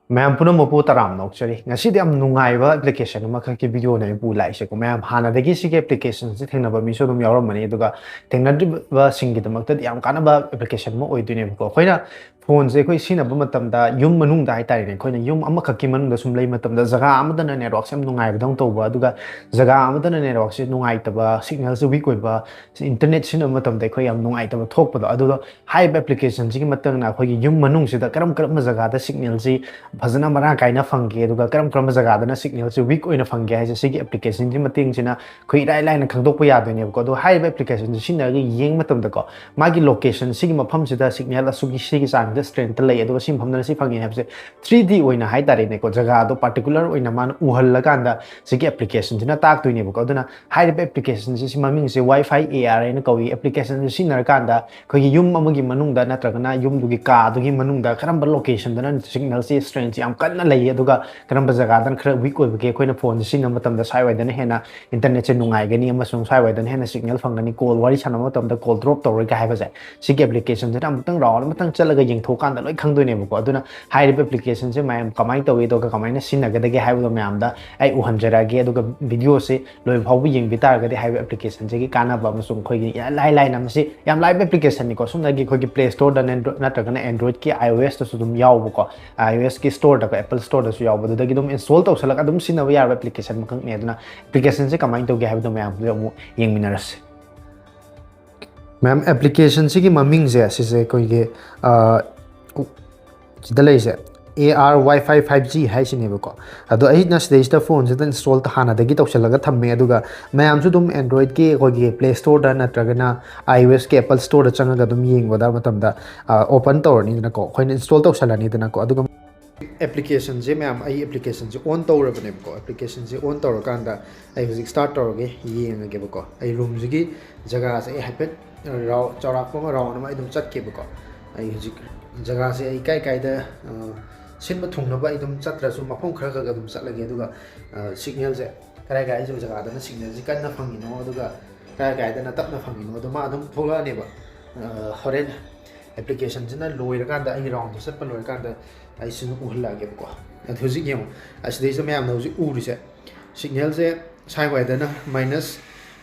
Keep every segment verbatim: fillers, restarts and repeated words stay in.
ꯃꯌꯥꯝ ꯄꯨꯝꯅꯃꯛꯄꯨ ꯇꯔꯥꯝꯅ ꯑꯣꯛꯆꯔꯤ꯫ ꯉꯁꯤꯗꯤ ꯌꯥꯝ ꯅꯨꯡꯉꯥꯏꯕ ꯑꯦꯄ꯭ꯂꯤꯀꯦꯁꯟ ꯑꯃꯈꯛꯀꯤ ꯚꯤꯗꯤꯑꯣꯅꯦ ꯑꯩꯕꯨ ꯂꯥꯛꯏꯁꯦꯀꯣ꯫ ꯃꯌꯥꯝ ꯍꯥꯟꯅꯗꯒꯤ ꯁꯤꯒꯤ ꯑꯦꯄ꯭ꯂꯤꯀꯦꯁꯟꯁꯦ ꯊꯦꯡꯅꯕ ꯃꯤꯁꯨ ꯑꯗꯨꯝ ꯌꯥꯎꯔꯝꯃꯅꯤ, ꯑꯗꯨꯒ ꯊꯦꯡꯅꯗ꯭ꯔꯤꯕꯁꯤꯡꯒꯤꯗꯃꯛꯇꯗꯤ ꯌꯥꯝ ꯀꯥꯟꯅꯕ ꯑꯦꯄ꯭ꯂꯤꯀꯦꯁꯟ ꯑꯃ ꯑꯣꯏꯗꯣꯏꯅꯦꯕꯀꯣ꯫ ꯑꯩꯈꯣꯏꯅ ꯐꯣꯟꯁꯦ ꯑꯩꯈꯣꯏ ꯁꯤꯖꯤꯟꯅꯕ ꯃꯇꯝꯗ ꯌꯨꯝ ꯃꯅꯨꯡꯗ ꯍꯥꯏꯇꯥꯔꯦꯅꯦ, ꯑꯩꯈꯣꯏꯅ ꯌꯨꯝ ꯑꯃꯈꯛꯀꯤ ꯃꯅꯨꯡꯗ ꯁꯨꯝ ꯂꯩ ꯃꯇꯝꯗ ꯖꯒꯥ ꯑꯃꯗꯅ ꯅꯦꯠꯋꯥꯛꯁꯦ ꯌꯥꯝ ꯅꯨꯡꯉꯥꯏꯕꯗꯧꯅ ꯇꯧꯕ, ꯑꯗꯨꯒ ꯖꯒꯥ ꯑꯃꯗꯅ ꯅꯦꯠꯋꯥꯛꯁꯦ ꯅꯨꯡꯉꯥꯏꯇꯕ, ꯁꯤꯒꯅꯦꯜꯁꯦ ꯋꯤꯛ ꯑꯣꯏꯕ, ꯏꯟꯇꯔꯅꯦꯠ ꯁꯤꯖꯤꯟꯅꯕ ꯃꯇꯝꯗ ꯑꯩꯈꯣꯏ ꯌꯥꯝ ꯅꯨꯡꯉꯥꯏꯇꯕ ꯊꯣꯛꯄꯗꯣ, ꯑꯗꯨꯗꯣ ꯍꯥꯏꯔꯤꯕ ꯑꯦꯄ꯭ꯂꯤꯀꯦꯁꯟꯁꯤꯒꯤ ꯃꯇꯨꯡ ꯏꯟꯅ ꯑꯩꯈꯣꯏꯒꯤ ꯌꯨꯝ ꯃꯅꯨꯡꯁꯤꯗ ꯀꯔꯝ ꯀꯔꯝꯕ ꯖꯒꯥꯗ ꯁꯤꯒꯅꯦꯜꯁꯤ ꯐꯖꯅ ꯃꯔꯥꯡ ꯀꯥꯏꯅ ꯐꯪꯒꯦ, ꯑꯗꯨꯒ ꯀꯔꯝ ꯀꯔꯝꯕ ꯖꯒꯥꯗꯅ ꯁꯤꯒꯅꯦꯜꯁꯤ ꯋꯤꯛ ꯑꯣꯏꯅ ꯐꯪꯒꯦ ꯍꯥꯏꯁꯦ ꯁꯤꯒꯤ ꯑꯦꯄ꯭ꯂꯤꯀꯦꯁꯟꯁꯤ ꯃꯇꯦꯡꯁꯤꯅ ꯑꯩꯈꯣꯏ ꯏꯔꯥꯏ ꯂꯥꯏꯅ ꯈꯪꯗꯣꯛꯄ ꯌꯥꯗꯣꯏꯅꯦꯕꯀꯣ꯫ ꯑꯗꯣ ꯍꯥꯏꯔꯤꯕ ꯑꯦꯄ꯭ꯂꯤꯀꯦꯁꯟꯁꯤ ꯁꯤꯖꯤꯟꯅꯔꯒ ꯌꯦꯡꯕ ꯃꯇꯝꯗꯀꯣ, ꯃꯥꯒꯤ ꯂꯣꯀꯦꯁꯟ, ꯁꯤꯒꯤ ꯃꯐꯝꯁꯤꯗ ꯁꯤꯒꯅꯦꯜ ꯑꯁꯨꯛꯀꯤ, ꯁꯤꯒꯤ ꯆꯥꯡꯁꯤꯗ ꯁ꯭ꯇꯔꯦꯡꯊ ꯂꯩ, ꯑꯗꯨꯒ ꯁꯤ ꯃꯐꯝꯗꯅ ꯁꯤ ꯐꯪꯉꯦ ꯍꯥꯏꯕꯁꯦ ꯊ꯭ꯔꯤ ꯗꯤ ꯑꯣꯏꯅ ꯍꯥꯏꯇꯥꯔꯦꯅꯦꯀꯣ, ꯖꯒꯥꯗꯣ ꯄꯥꯔꯇꯤꯀꯨꯂꯔ ꯑꯣꯏꯅ ꯃꯥꯅ ꯎꯍꯜꯂꯀꯥꯟꯗ ꯁꯤꯒꯤ ꯑꯦꯄ꯭ꯂꯤꯀꯦꯁꯟꯁꯤꯅ ꯇꯥꯛꯇꯣꯏꯅꯦꯕꯀꯣ꯫ ꯑꯗꯨꯅ ꯍꯥꯏꯔꯤꯕ ꯑꯦꯄ꯭ꯂꯤꯀꯦꯁꯟꯁꯤ, ꯁꯤ ꯃꯃꯤꯡꯁꯦ WiFi AR ꯍꯥꯏꯅ ꯀꯧꯏ꯫ ꯑꯦꯄ꯭ꯂꯤꯀꯦꯁꯟꯁꯤ ꯁꯤꯖꯤꯟꯅꯔꯀꯥꯟꯗ ꯑꯩꯈꯣꯏꯒꯤ ꯌꯨꯝ ꯑꯃꯒꯤ ꯃꯅꯨꯡꯗ ꯅꯠꯇ꯭ꯔꯒꯅ ꯌꯨꯝꯗꯨꯒꯤ ꯀꯥꯗꯨꯒꯤ ꯃꯅꯨꯡꯗ ꯀꯔꯝꯕ ꯂꯣꯀꯦꯁꯟꯗꯅ ꯁꯤꯒꯅꯦꯜꯁꯤ ꯁ꯭ꯇꯔꯦꯡꯁꯤ ꯌꯥꯝ ꯀꯟꯅ ꯂꯩ, ꯑꯗꯨꯒ ꯀꯔꯝꯕ ꯖꯒꯥꯗꯅ ꯈꯔ ꯋꯤꯛ ꯑꯣꯏꯕꯒꯦ, ꯑꯩꯈꯣꯏꯅ ꯐꯣꯟꯁꯤ ꯁꯤꯖꯤꯟꯅꯕ ꯃꯇꯝꯗ ꯁ꯭ꯋꯥꯏꯋꯥꯏꯗꯅ ꯍꯦꯟꯅ ꯏꯟꯇꯔꯅꯦꯠꯁꯦ ꯅꯨꯡꯉꯥꯏꯒꯅꯤ ꯑꯃꯁꯨꯡ ꯁ꯭ꯋꯥꯏꯋꯥꯏꯗꯅ ꯍꯦꯟꯅ ꯁꯤꯒꯅꯦꯜ ꯐꯪꯒꯅꯤ, ꯀꯣꯜ ꯋꯥꯔꯤ ꯁꯥꯟꯅꯕ ꯃꯇꯝꯗ ꯀꯣꯜ ꯗ꯭ꯔꯣꯞ ꯇꯧꯔꯣꯏꯒ ꯍꯥꯏꯕꯁꯦ ꯁꯤꯒꯤ ꯑꯦꯄ꯭ꯂꯤꯀꯦꯁꯟꯁꯤꯗ ꯑꯃꯨꯛꯇꯪ ꯔꯥꯎꯟ ꯑꯃꯇꯪ ꯆꯠꯂꯒ ꯌꯦꯡꯊꯣꯛꯀꯥꯟꯗ ꯂꯣꯏ ꯈꯪꯗꯣꯏꯅꯦꯕꯀꯣ꯫ ꯑꯗꯨꯅ ꯍꯥꯏꯔꯤꯕ ꯑꯦꯄ꯭ꯂꯤꯀꯦꯁꯟꯁꯦ ꯃꯌꯥꯝ ꯀꯃꯥꯏꯅ ꯇꯧꯏ, ꯑꯗꯨꯒ ꯀꯃꯥꯏꯅ ꯁꯤꯖꯤꯟꯅꯒꯗꯒꯦ ꯍꯥꯏꯕꯗꯣ ꯃꯌꯥꯝꯗ ꯑꯩ ꯎꯍꯟꯖꯔꯛꯑꯒꯦ, ꯑꯗꯨꯒ ꯚꯤꯗꯤꯑꯣꯁꯤ ꯂꯣꯏꯕ ꯐꯥꯎꯕ ꯌꯦꯡꯕꯤ ꯇꯥꯔꯒꯗꯤ ꯍꯥꯏꯔꯤꯕ ꯑꯦꯄ꯭ꯂꯤꯀꯦꯁꯟꯁꯤꯒꯤ ꯀꯥꯟꯅꯕ ꯑꯃꯁꯨꯡ ꯑꯩꯈꯣꯏꯒꯤ ꯏꯂꯥꯏ ꯂꯥꯏꯅ, ꯃꯁꯤ ꯌꯥꯝ ꯂꯥꯏꯕ ꯑꯦꯄ꯭ꯂꯤꯀꯦꯁꯟꯅꯤꯀꯣ꯫ ꯁꯨꯝꯅꯒꯤ ꯑꯩꯈꯣꯏꯒꯤ ꯄ꯭ꯂꯦ ꯁ꯭ꯇꯣꯔꯗ ꯅꯠꯇ꯭ꯔꯒꯅ ꯑꯦꯟꯗ꯭ꯔꯣꯏꯗꯀꯤ iOSꯇꯁꯨ ꯑꯗꯨꯝ ꯌꯥꯎꯕꯀꯣ, iOSꯀꯤ ꯁ꯭ꯇꯣꯔꯗꯀꯣ, ꯑꯦꯄꯜ ꯁ꯭ꯇꯣꯔꯗꯁꯨ ꯌꯥꯎꯕ, ꯑꯗꯨꯗꯒꯤ ꯑꯗꯨꯝ ꯏꯟꯁꯇꯣꯜ ꯇꯧꯁꯜꯂꯒ ꯑꯗꯨꯝ ꯁꯤꯖꯤꯟꯅꯕ ꯌꯥꯔꯕ ꯑꯦꯄ꯭ꯂꯤꯀꯦꯁꯟ ꯑꯃꯈꯛꯅꯤ꯫ ꯑꯗꯨꯅ ꯑꯦꯄ꯭ꯂꯤꯀꯦꯁꯟꯁꯦ ꯀꯃꯥꯏꯅ ꯇꯧꯒꯦ ꯍꯥꯏꯕꯗꯣ ꯃꯌꯥꯝꯁꯤꯗ ꯑꯃꯨꯛ ꯌꯦꯡꯃꯤꯟꯅꯔꯁꯤ꯫ ꯃꯌꯥꯝ, ꯑꯦꯄ꯭ꯂꯤꯀꯦꯁꯟꯁꯤꯒꯤ ꯃꯃꯤꯡꯁꯦ ꯁꯤꯁꯦ ꯑꯩꯈꯣꯏꯒꯤ, ꯑ, ꯁꯤꯗ ꯂꯩꯔꯤꯁꯦ AR WiFi five G ꯍꯥꯏꯁꯤꯅꯦꯕꯀꯣ꯫ ꯑꯗꯣ ꯑꯩꯅ ꯁꯤꯗꯩꯁꯤꯗ ꯐꯣꯟꯁꯤꯗ ꯏꯟꯁꯇꯣꯜ ꯍꯥꯟꯅꯗꯒꯤ ꯇꯧꯁꯜꯂꯒ ꯊꯝꯃꯦ, ꯑꯗꯨꯒ ꯃꯌꯥꯝꯁꯨ ꯑꯗꯨꯝ ꯑꯦꯟꯗ꯭ꯔꯣꯏꯗꯀꯤ ꯑꯩꯈꯣꯏꯒꯤ ꯄ꯭ꯂꯦ ꯁ꯭ꯇꯣꯔꯗ ꯅꯠꯇ꯭ꯔꯒꯅ iOSꯀꯤ ꯑꯦꯄꯜ ꯁ꯭ꯇꯣꯔꯗ ꯆꯪꯉꯒ ꯑꯗꯨꯝ ꯌꯦꯡꯕꯗ ꯃꯇꯝꯗ, ꯑ, ꯑꯣꯄꯟ ꯇꯧꯔꯅꯤꯗꯅꯀꯣ, ꯑꯩꯈꯣꯏꯅ ꯏꯟꯁꯇꯣꯜ ꯇꯧꯁꯜꯂꯅꯤꯗꯅꯀꯣ꯫ ꯑꯗꯨꯒ ꯑꯦꯄ꯭ꯂꯤꯀꯦꯁꯟꯁꯦ ꯃꯌꯥꯝ, ꯑꯩ ꯑꯦꯄ꯭ꯂꯤꯀꯦꯁꯟꯁꯦ ꯑꯣꯟ ꯇꯧꯔꯕꯅꯦꯕꯀꯣ꯫ ꯑꯦꯄ꯭ꯂꯤꯀꯦꯁꯟꯁꯦ ꯑꯣꯟ ꯇꯧꯔꯀꯥꯟꯗ ꯑꯩ ꯍꯧꯖꯤꯛ ꯁ꯭ꯇꯥꯔꯠ ꯇꯧꯔꯒꯦ, ꯌꯦꯡꯉꯒꯦꯕꯀꯣ꯫ ꯑꯩ ꯔꯨꯝꯁꯤꯒꯤ ꯖꯒꯥꯁꯦ ꯑꯩ ꯍꯥꯏꯐꯦꯠ ꯔꯥꯎ-, ꯆꯥꯎꯔꯥꯛꯄ ꯑꯃ ꯔꯥꯎꯟ ꯑꯃ ꯑꯩ ꯑꯗꯨꯝ ꯆꯠꯀꯦꯕꯀꯣ꯫ ꯑꯩ ꯍꯧꯖꯤꯛ ꯖꯒꯥꯁꯦ ꯑꯩ ꯀꯥꯏ ꯀꯥꯏꯗ, ꯑ, ꯁꯤꯟꯕ ꯊꯨꯡꯅꯕ ꯑꯩ ꯑꯗꯨꯝ ꯆꯠꯇ꯭ꯔꯁꯨ ꯃꯐꯝ ꯈꯔ ꯈꯔ ꯑꯗꯨꯝ ꯆꯠꯂꯒꯦ, ꯑꯗꯨꯒ, ꯑ, ꯁꯤꯒꯅꯦꯜꯁꯦ ꯀꯗꯥꯏ ꯀꯗꯥꯏ ꯖꯒꯥꯗꯅ ꯁꯤꯒꯅꯦꯜꯁꯦ ꯀꯟꯅ ꯐꯪꯉꯤꯅꯣ, ꯑꯗꯨꯒ ꯀꯗꯥꯏ ꯀꯗꯥꯏꯗꯅ ꯇꯞꯅ ꯐꯪꯉꯤꯅꯣ, ꯑꯗꯨ ꯃꯥ ꯑꯗꯨꯝ ꯊꯣꯛꯂꯛꯑꯅꯦꯕ꯫ ꯑ, ꯍꯣꯔꯦꯟ ꯑꯦꯄ꯭ꯂꯤꯀꯦꯁꯟꯁꯤꯅ ꯂꯣꯏꯔꯀꯥꯟꯗ, ꯑꯩꯒꯤ ꯔꯥꯎꯟꯗꯣ ꯆꯠꯄ ꯂꯣꯏꯔꯀꯥꯟꯗ, ꯑꯩ ꯁꯤꯅ ꯎꯍꯜꯂꯛꯑꯒꯦꯕꯀꯣ꯫ ꯑꯗꯣ ꯍꯧꯖꯤꯛ ꯌꯦꯡꯉꯣ, ꯑꯁꯤꯗꯩꯁꯤꯗ ꯃꯌꯥꯝꯅ ꯍꯧꯖꯤꯛ ꯎꯔꯤꯁꯦ, ꯁꯤꯒꯅꯦꯜꯁꯦ ꯁ꯭ꯋꯥꯏꯋꯥꯏꯗꯅ ꯃꯥꯏꯅꯁ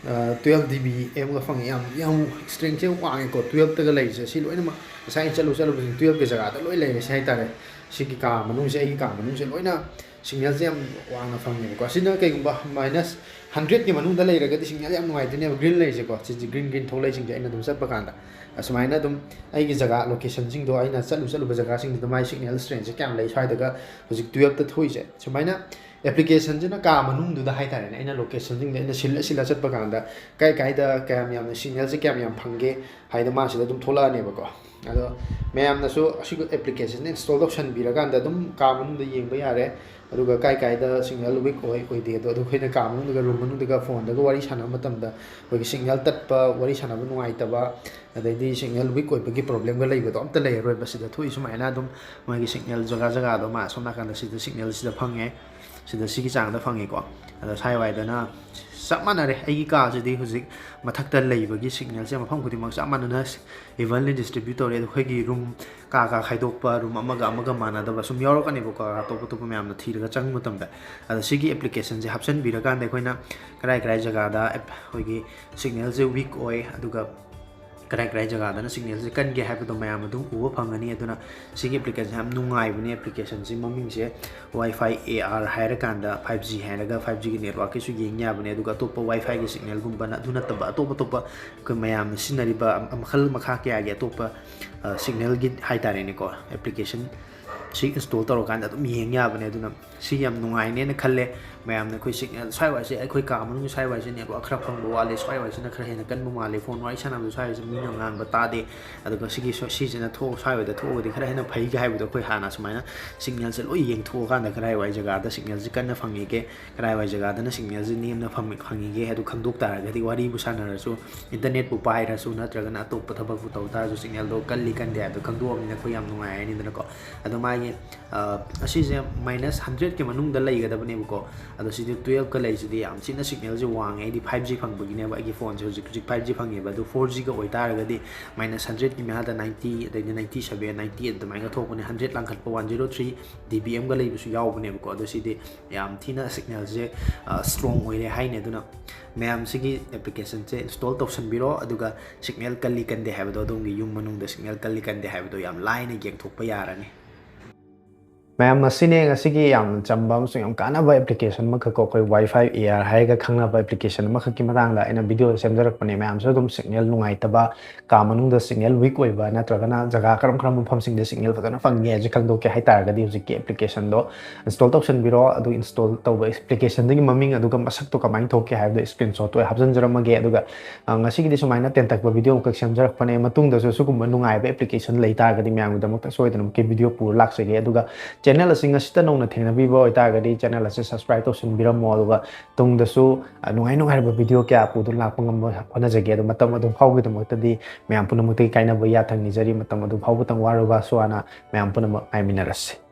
ꯇꯨꯌꯦꯜꯞ ꯗꯤ ꯕꯤ ꯑꯃꯒ ꯐꯪꯉꯦ꯫ ꯌꯥꯝ ꯌꯥꯝ ꯏꯁꯇ꯭ꯔꯦꯡꯁꯦ ꯌꯥꯝ ꯋꯥꯡꯉꯦꯀꯣ꯫ ꯇꯨꯌꯦꯜꯞꯇꯒ ꯂꯩꯔꯤꯁꯦ ꯁꯤ ꯂꯣꯏꯅꯃꯛ ꯉꯁꯥꯏ ꯑꯩꯅ ꯆꯠꯂꯨ ꯆꯠꯂꯨꯕꯁꯤꯡ ꯇꯨꯌꯦꯜꯞꯀꯤ ꯖꯒꯥꯗ ꯂꯣꯏ ꯂꯩꯔꯦ ꯁꯤ ꯍꯥꯏꯇꯥꯔꯦ꯫ ꯁꯤꯒꯤ ꯀꯥ ꯃꯅꯨꯡꯁꯦ, ꯑꯩꯒꯤ ꯀꯥ ꯃꯅꯨꯡꯁꯦ ꯂꯣꯏꯅ ꯁꯤꯒꯅꯦꯜꯁꯦ ꯌꯥꯝ ꯋꯥꯡꯅ ꯐꯪꯉꯦꯕꯀꯣ꯫ ꯁꯤꯅ ꯀꯩꯒꯨꯝꯕ ꯃꯥꯏꯅꯁ ꯍꯟꯗ꯭ꯔꯦꯠꯀꯤ ꯃꯅꯨꯡꯗ ꯂꯩꯔꯒꯗꯤ ꯁꯤꯒꯅꯦꯜ ꯌꯥꯝ ꯅꯨꯡꯉꯥꯏꯗꯣꯏꯅꯦꯕ, ꯒ꯭ꯔꯤꯟ ꯂꯩꯔꯤꯁꯦꯀꯣ꯫ ꯁꯤꯁꯦ ꯒ꯭ꯔꯤꯟ ꯒ꯭ꯔꯤꯟ ꯊꯣꯛꯂꯛꯏꯁꯤꯡꯁꯦ ꯑꯩꯅ ꯑꯗꯨꯝ ꯆꯠꯄ ꯀꯥꯟꯗ ꯑꯁꯨꯃꯥꯏꯅ ꯑꯗꯨꯝ ꯑꯩꯒꯤ ꯖꯒꯥ ꯂꯣꯀꯦꯁꯟꯁꯤꯡꯗꯣ, ꯑꯩꯅ ꯆꯠꯂꯨ ꯆꯠꯂꯨꯕ ꯖꯒꯥꯁꯤꯡꯗꯨꯗ ꯃꯥꯏ ꯁꯤꯒꯅꯦꯜ ꯏꯁꯇ꯭ꯔꯦꯡꯁꯦ ꯀꯌꯥꯝ ꯂꯩ ꯁ꯭ꯋꯥꯏꯗꯒ ꯍꯧꯖꯤꯛ ꯇꯨꯌꯦꯜꯞꯇ ꯊꯣꯛꯏꯁꯦ꯫ ꯁꯨꯃꯥꯏꯅ ꯑꯦꯄ꯭ꯂꯤꯀꯦꯁꯟꯁꯤꯅ ꯀꯥ ꯃꯅꯨꯡꯗꯨꯗ ꯍꯥꯏꯇꯥꯔꯦꯅꯦ, ꯑꯩꯅ ꯂꯣꯀꯦꯁꯟꯁꯤꯡꯗꯣ ꯑꯩꯅ ꯁꯤꯜꯂ ꯁꯤꯜꯂ ꯆꯠꯄ ꯀꯥꯟꯗ ꯀꯥꯏ ꯀꯥꯏꯗ ꯀꯌꯥꯝ ꯌꯥꯝꯅ ꯁꯤꯒꯅꯦꯜꯁꯦ ꯀꯌꯥꯝ ꯌꯥꯝ ꯐꯪꯒꯦ ꯍꯥꯏꯗꯣ ꯃꯥꯁꯤꯗ ꯑꯗꯨꯝ ꯊꯣꯛꯂꯛꯑꯅꯦꯕꯀꯣ꯫ ꯑꯗꯣ ꯃꯌꯥꯝꯅꯁꯨ ꯑꯁꯤꯒꯤ ꯑꯦꯄ꯭ꯂꯤꯀꯦꯁꯟ ꯏꯟꯁꯇꯣꯜ ꯇꯧꯁꯟꯕꯤꯔꯀꯥꯟꯗ ꯑꯗꯨꯝ ꯀꯥ ꯃꯅꯨꯡꯗ ꯌꯦꯡꯕ ꯌꯥꯔꯦ꯫ ꯑꯗꯨꯒ ꯀꯥꯏ ꯀꯥꯏꯗ ꯁꯤꯒꯅꯦꯜ ꯋꯤꯛ ꯑꯣꯏ ꯑꯣꯏꯗꯦ ꯑꯗꯣ, ꯑꯗꯣ ꯑꯩꯈꯣꯏꯅ ꯀꯥ ꯃꯅꯨꯡꯗꯒ, ꯔꯨꯝ ꯃꯅꯨꯡꯗꯒ ꯐꯣꯟꯗꯒ ꯋꯥꯔꯤ ꯁꯥꯟꯅꯕ ꯃꯇꯝꯗ ꯑꯩꯈꯣꯏꯒꯤ ꯁꯤꯒꯅꯦꯜ ꯇꯠꯄ, ꯋꯥꯔꯤ ꯁꯥꯟꯅꯕ ꯅꯨꯡꯉꯥꯏꯇꯕ, ꯑꯗꯩꯗꯤ ꯁꯤꯒꯅꯦꯜ ꯋꯤꯛ ꯑꯣꯏꯕꯒꯤ ꯄ꯭ꯔꯣꯕ꯭ꯂꯦꯝꯒ ꯂꯩꯕꯗꯣ ꯑꯝꯇ ꯂꯩꯔꯔꯣꯏꯕ꯫ ꯁꯤꯗ ꯊꯣꯛꯏ ꯁꯨꯃꯥꯏꯅ ꯑꯗꯨꯝ ꯃꯣꯏꯒꯤ ꯁꯤꯒꯅꯦꯜ ꯖꯒꯥ ꯖꯒꯥꯗꯣ ꯃꯥ ꯑꯁꯣꯝ ꯅꯥꯀꯟꯗ ꯁꯤꯗ ꯁꯤꯒꯅꯦꯜꯁꯤꯗ ꯐꯪꯉꯦ꯫ ꯁꯤꯗ ꯁꯤꯒꯤ ꯆꯥꯡꯗ ꯐꯪꯉꯦꯀꯣ꯫ ꯑꯗꯣ ꯁ꯭ꯋꯥꯏꯋꯥꯏꯗꯅ ꯆꯞ ꯃꯥꯟꯅꯔꯦ꯫ ꯑꯩꯒꯤ ꯀꯥꯁꯤꯗꯤ ꯍꯧꯖꯤꯛ ꯃꯊꯛꯇ ꯂꯩꯕꯒꯤ ꯁꯤꯒꯅꯦꯜꯁꯦ ꯃꯐꯝ ꯈꯨꯗꯤꯡꯃꯛ ꯆꯞ ꯃꯥꯟꯅꯅ ꯏꯚꯟꯂꯤ ꯗꯤꯁꯇ꯭ꯔꯤꯕ꯭ꯌꯨꯠ ꯇꯧꯔꯦ꯫ ꯑꯗꯣ ꯑꯩꯈꯣꯏꯒꯤ ꯔꯨꯝ ꯀꯥ ꯀꯥ ꯈꯥꯏꯗꯣꯛꯄ, ꯔꯨꯝ ꯑꯃꯒ ꯑꯃꯒ ꯃꯥꯟꯅꯗꯕ ꯁꯨꯝ ꯌꯥꯎꯔꯛꯀꯅꯦꯕꯀꯣ, ꯑꯇꯣꯞ ꯑꯇꯣꯞꯄ ꯃꯌꯥꯝꯅ ꯊꯤꯔꯒ ꯆꯪꯕ ꯃꯇꯝꯗ꯫ ꯑꯗꯣ ꯁꯤꯒꯤ ꯑꯦꯄ꯭ꯂꯤꯀꯦꯁꯟꯁꯦ ꯍꯥꯞꯆꯤꯟꯕꯤꯔꯀꯥꯟꯗ ꯑꯩꯈꯣꯏꯅ ꯀꯔꯥꯏ ꯀꯔꯥꯏ ꯖꯒꯥꯗ ꯑꯦꯞ-, ꯑꯩꯈꯣꯏꯒꯤ ꯁꯤꯒꯅꯦꯜꯁꯦ ꯋꯤꯛ ꯑꯣꯏ, ꯑꯗꯨꯒ ꯀꯔꯥꯏ ꯀꯔꯥꯏ ꯖꯒꯥꯗꯅ ꯁꯤꯒꯅꯦꯜꯁꯦ ꯀꯟꯒꯦ ꯍꯥꯏꯕꯗꯣ ꯃꯌꯥꯝ ꯑꯗꯨꯝ ꯎꯕ ꯐꯪꯒꯅꯤ꯫ ꯑꯗꯨꯅ ꯁꯤꯒꯤ ꯑꯦꯄ꯭ꯂꯤꯀꯦꯁꯟ ꯌꯥꯝ ꯅꯨꯡꯉꯥꯏꯕꯅꯦ꯫ ꯑꯦꯄ꯭ꯂꯤꯀꯦꯁꯟꯁꯤ ꯃꯃꯤꯡꯁꯦ ꯋꯥꯏ ꯐꯥꯏ ꯑꯦ ꯑꯥꯔ ꯍꯥꯏꯔꯀꯥꯟꯗ ꯐꯥꯏꯚ ꯖꯤ ꯍꯥꯏꯔꯒ ꯐꯥꯏꯚ ꯖꯤꯒꯤ ꯅꯦꯠꯋꯥꯛꯀꯤꯁꯨ ꯌꯦꯡ ꯌꯥꯕꯅꯦ꯫ ꯑꯗꯨꯒ ꯑꯇꯣꯞꯄ ꯋꯥꯏ ꯐꯥꯏꯒꯤ ꯁꯤꯒꯅꯦꯜꯒꯨꯝꯕ, ꯑꯗꯨ ꯅꯠꯇꯕ ꯑꯇꯣꯞ ꯑꯇꯣꯞꯄ ꯑꯩꯈꯣꯏ ꯃꯌꯥꯝꯅ ꯁꯤꯖꯤꯟꯅꯔꯤꯕ ꯃꯈꯜ ꯃꯈꯥ ꯀꯌꯥꯒꯤ ꯑꯇꯣꯞꯄ, ꯑ, ꯁꯤꯒꯅꯦꯜꯒꯤ ꯍꯥꯏꯇꯥꯔꯦꯅꯦꯀꯣ, ꯑꯦꯄ꯭ꯂꯤꯀꯦꯁꯟ ꯁꯤ ꯏꯟꯁꯇꯣꯜ ꯇꯧꯔꯀꯥꯟꯗ ꯑꯗꯨꯝ ꯌꯦꯡ ꯌꯥꯕꯅꯦ꯫ ꯑꯗꯨꯅ ꯁꯤ ꯌꯥꯝ ꯅꯨꯡꯉꯥꯏꯅꯦꯅ ꯈꯜꯂꯦ꯫ ꯃꯌꯥꯝꯅ ꯑꯩꯈꯣꯏ ꯁꯤꯒꯅꯦꯜ ꯁ꯭ꯋꯥꯏꯋꯥꯏꯁꯦ, ꯑꯩꯈꯣꯏ ꯀꯥ ꯃꯅꯨꯡꯒꯤ ꯁ꯭ꯋꯥꯏꯋꯥꯏꯁꯦ ꯅꯦꯠꯋꯥꯛ ꯈꯔ ꯐꯪꯕ ꯋꯥꯠꯂꯦ, ꯁ꯭ꯋꯥꯏꯋꯥꯏꯁꯤꯅ ꯈꯔ ꯍꯦꯟꯅ ꯀꯟꯕ ꯃꯥꯜꯂꯦ, ꯐꯣꯟ ꯋꯥꯔꯤ ꯁꯥꯟꯅꯕꯗ ꯁ꯭ꯋꯥꯏꯁꯦ ꯃꯤꯅ ꯉꯥꯡꯕ ꯇꯥꯗꯦ, ꯑꯗꯨꯒ ꯁꯤꯒꯤ ꯁꯣ-, ꯁꯤꯁꯤꯅ ꯊꯣꯛ-, ꯁ꯭ꯋꯥꯏꯋꯥꯏꯗ ꯊꯣꯛꯑꯒꯗꯤ ꯈꯔ ꯍꯦꯟꯅ ꯐꯩꯒ ꯍꯥꯏꯕꯗꯣ ꯑꯩꯈꯣꯏ ꯍꯥꯟꯅ ꯁꯨꯃꯥꯏꯅ ꯁꯤꯒꯅꯦꯜꯁꯦ ꯂꯣꯏ ꯌꯦꯡꯊꯣꯛꯑꯀꯥꯟꯗ ꯀꯗꯥꯏꯋꯥꯏ ꯖꯒꯥꯗ ꯁꯤꯒꯅꯦꯜꯁꯦ ꯀꯟꯅ ꯐꯪꯉꯤꯒꯦ, ꯀꯗꯥꯏꯋꯥꯏ ꯖꯒꯥꯗꯅ ꯁꯤꯒꯅꯦꯜꯁꯦ ꯅꯦꯝꯅ ꯐꯪ-, ꯐꯪꯉꯤꯒꯦ ꯍꯥꯏꯗꯣ ꯈꯪꯗꯣꯛ ꯇꯥꯔꯒꯗꯤ ꯋꯥꯔꯤꯕꯨ ꯁꯥꯟꯅꯔꯁꯨ, ꯏꯟꯇꯔꯅꯦꯠꯄꯨ ꯄꯥꯏꯔꯁꯨ ꯅꯠꯇ꯭ꯔꯒꯅ ꯑꯇꯣꯞꯄ ꯊꯕꯛꯄꯨ ꯇꯧ ꯇꯥꯔꯁꯨ ꯁꯤꯒꯅꯦꯜꯗꯣ ꯀꯜꯂꯤ ꯀꯟꯗꯦ ꯍꯥꯏꯕꯗꯣ ꯈꯪꯗꯣꯛꯑꯕꯅꯤꯅ ꯑꯩꯈꯣꯏ ꯌꯥꯝ ꯅꯨꯡꯉꯥꯏꯔꯅꯤꯗꯅꯀꯣ꯫ ꯑꯗꯣ ꯃꯥꯒꯤ ꯑ, ꯑꯁꯤꯁꯦ ꯃꯥꯏꯅꯁ ꯍꯟꯗ꯭ꯔꯦꯠꯀꯤ ꯃꯅꯨꯡꯗ ꯂꯩꯒꯗꯕꯅꯦꯕꯀꯣ꯫ ꯑꯗꯣ ꯁꯤꯗꯤ ꯇꯨꯌꯦꯜꯞꯀ ꯂꯩꯁꯤꯗꯤ ꯌꯥꯝ ꯊꯤꯅ ꯁꯤꯒꯅꯦꯜꯁꯦ ꯋꯥꯡꯉꯦ꯫ ꯑꯩꯗꯤ ꯐꯥꯏꯚ ꯖꯤ ꯐꯪꯕꯒꯤꯅꯦꯕ ꯑꯩꯒꯤ ꯐꯣꯟꯁꯦ ꯍꯧꯖꯤꯛ ꯍꯧꯖꯤꯛ ꯐꯥꯏꯚ ꯖꯤ ꯐꯪꯉꯦꯕ꯫ ꯑꯗꯨ ꯐꯣꯔ ꯖꯤꯒ ꯑꯣꯏꯇꯥꯔꯒꯗꯤ ꯃꯥꯏꯅꯁ ꯍꯟꯗ꯭ꯔꯦꯠꯀꯤ ꯃꯌꯥꯗ ꯅꯥꯏꯟꯇꯤ, ꯑꯗꯩꯗꯤ ꯅꯥꯏꯟꯇꯤ ꯁꯕꯦꯟ, ꯅꯥꯏꯟꯇꯤ ꯑꯩꯠ ꯑꯗꯨꯃꯥꯏꯅ ꯊꯣꯛꯄꯅꯦ꯫ ꯍꯟꯗ꯭ꯔꯦꯠ ꯂꯥꯡꯈꯠꯄ one zero three D B ꯑꯦꯝꯒ ꯂꯩꯕꯁꯨ ꯌꯥꯎꯕꯅꯦꯕꯀꯣ꯫ ꯑꯗꯣ ꯁꯤꯗꯤ ꯌꯥꯝ ꯊꯤꯅ ꯁꯤꯒꯅꯦꯜꯁꯦ ꯁ꯭ꯇ꯭ꯔꯣꯡ ꯑꯣꯏꯔꯦ ꯍꯥꯏꯅꯤ꯫ ꯑꯗꯨꯅ ꯃꯌꯥꯝꯁꯤꯒꯤ ꯑꯦꯄ꯭ꯂꯤꯀꯦꯁꯟꯁꯦ ꯏꯟꯁꯇꯣꯜ ꯇꯧꯁꯟꯕꯤꯔꯣ, ꯑꯗꯨꯒ ꯁꯤꯒꯅꯦꯜ ꯀꯜꯂꯤ ꯀꯟꯗꯦ ꯍꯥꯏꯕꯗꯣ, ꯑꯗꯣꯝꯒꯤ ꯌꯨꯝ ꯃꯅꯨꯡꯗ ꯁꯤꯒꯅꯦꯜ ꯀꯜꯂꯤ ꯀꯟꯗꯦ ꯍꯥꯏꯕꯗꯣ ꯌꯥꯝ ꯂꯥꯏꯅ ꯌꯦꯡꯊꯣꯛꯄ ꯌꯥꯔꯅꯤ꯫ ꯃꯌꯥꯝ, ꯃꯁꯤꯅꯦ ꯉꯁꯤꯒꯤ ꯌꯥꯝꯅ ꯆꯝꯕ ꯑꯃꯁꯨꯡ ꯌꯥꯝ ꯀꯥꯟꯅꯕ ꯑꯦꯄ꯭ꯂꯤꯀꯦꯁꯟ ꯑꯃꯈꯛ ꯀꯣ, ꯑꯩꯈꯣꯏ ꯋꯥꯏ ꯐꯥꯏ ꯑꯦ ꯑꯥꯔ ꯍꯥꯏꯔꯒ ꯈꯪꯅꯕ ꯑꯦꯄ꯭ꯂꯤꯀꯦꯁꯟ ꯑꯃꯈꯛꯀꯤ ꯃꯇꯥꯡꯗ ꯑꯩꯅ ꯚꯤꯗꯤꯑꯣ ꯁꯦꯝꯖꯔꯛꯄꯅꯦ꯫ ꯃꯌꯥꯝꯁꯨ ꯑꯗꯨꯝ ꯁꯤꯒꯅꯦꯜ ꯅꯨꯡꯉꯥꯏꯇꯕ, ꯀꯥ ꯃꯅꯨꯡꯗ ꯁꯤꯒꯅꯦꯜ ꯋꯤꯛ ꯑꯣꯏꯕ, ꯅꯠꯇ꯭ꯔꯒꯅ ꯖꯒꯥ ꯀꯔꯝ ꯀꯔꯝꯕ ꯃꯐꯝꯁꯤꯡꯗ ꯁꯤꯒꯅꯦꯜ ꯐꯖꯅ ꯐꯪꯒꯦ ꯍꯥꯏꯁꯦ ꯈꯪꯗꯣꯛꯀꯦ ꯍꯥꯏꯇꯥꯔꯒꯗꯤ ꯍꯧꯖꯤꯛꯀꯤ ꯑꯦꯄ꯭ꯂꯤꯀꯦꯁꯟꯗꯣ ꯏꯟꯁꯇꯣꯜ ꯇꯧꯁꯟꯕꯤꯔꯣ꯫ ꯑꯗꯨ ꯏꯟꯁꯇꯣꯜ ꯇꯧꯕ ꯑꯦꯄ꯭ꯂꯤꯀꯦꯁꯟꯗꯨꯒꯤ ꯃꯃꯤꯡ ꯑꯗꯨꯒ ꯃꯁꯛꯇꯣ ꯀꯃꯥꯏꯅ ꯊꯣꯛꯀꯦ ꯍꯥꯏꯕꯗꯣ ꯏꯁꯀ꯭ꯔꯤꯟ ꯁꯣꯠꯇꯣ ꯑꯩ ꯍꯥꯞꯆꯤꯟꯖꯔꯝꯃꯒꯦ꯫ ꯑꯗꯨꯒ ꯑ, ꯉꯁꯤꯒꯤꯗꯤ ꯁꯨꯃꯥꯏꯅ ꯇꯦꯟꯇꯛꯄ ꯚꯤꯗꯤꯑꯣ ꯑꯃꯈꯛ ꯁꯦꯝꯖꯔꯛꯄꯅꯦ꯫ ꯃꯇꯨꯡꯗꯁꯨ ꯁꯤꯒꯨꯝꯕ ꯅꯨꯡꯉꯥꯏꯕ ꯑꯦꯄ꯭ꯂꯤꯀꯦꯁꯟ ꯂꯩ ꯇꯥꯔꯒꯗꯤ ꯃꯌꯥꯝꯒꯤꯗꯃꯛꯇ ꯁꯣꯏꯗꯅꯃꯛꯀꯤ ꯚꯤꯗꯤꯑꯣ ꯄꯨꯔ ꯂꯥꯛꯆꯒꯦ꯫ ꯑꯗꯨꯒ ꯆꯦꯅꯦꯜ ꯑꯁꯤ ꯉꯁꯤꯇ ꯅꯧꯅ ꯊꯦꯡꯅꯕꯤꯕ ꯑꯣꯏꯇꯥꯔꯒꯗꯤ ꯆꯦꯅꯦꯜ ꯑꯁꯤ ꯁꯕꯁꯀ꯭ꯔꯥꯏꯕ ꯇꯧꯁꯤꯟꯕꯤꯔꯝꯃꯣ꯫ ꯑꯗꯨꯒ ꯇꯨꯡꯗꯁꯨ, ꯑ, ꯅꯨꯡꯉꯥꯏ ꯅꯨꯡꯉꯥꯏꯔꯕ ꯚꯤꯗꯤꯑꯣ ꯀꯌꯥ ꯄꯨꯗꯨꯅ ꯂꯥꯛꯄ ꯉꯝꯕ ꯍꯣꯠꯅꯖꯒꯦ꯫ ꯑꯗꯣ ꯃꯇꯝ ꯑꯗꯨꯝ ꯐꯥꯎꯒꯤꯗꯃꯛꯇꯗꯤ ꯃꯌꯥꯝ ꯄꯨꯝꯅꯃꯛꯇꯒꯤ ꯀꯥꯏꯅꯕ ꯌꯥꯊꯪ ꯅꯤꯖꯔꯤ꯫ ꯃꯇꯝ ꯑꯗꯨ ꯐꯥꯎꯕꯇꯪ ꯋꯥꯔꯕꯁꯨ ꯋꯥꯅ ꯃꯌꯥꯝ ꯄꯨꯝꯅꯃꯛ ꯉꯥꯏꯃꯤꯟꯅꯔꯁꯤ꯫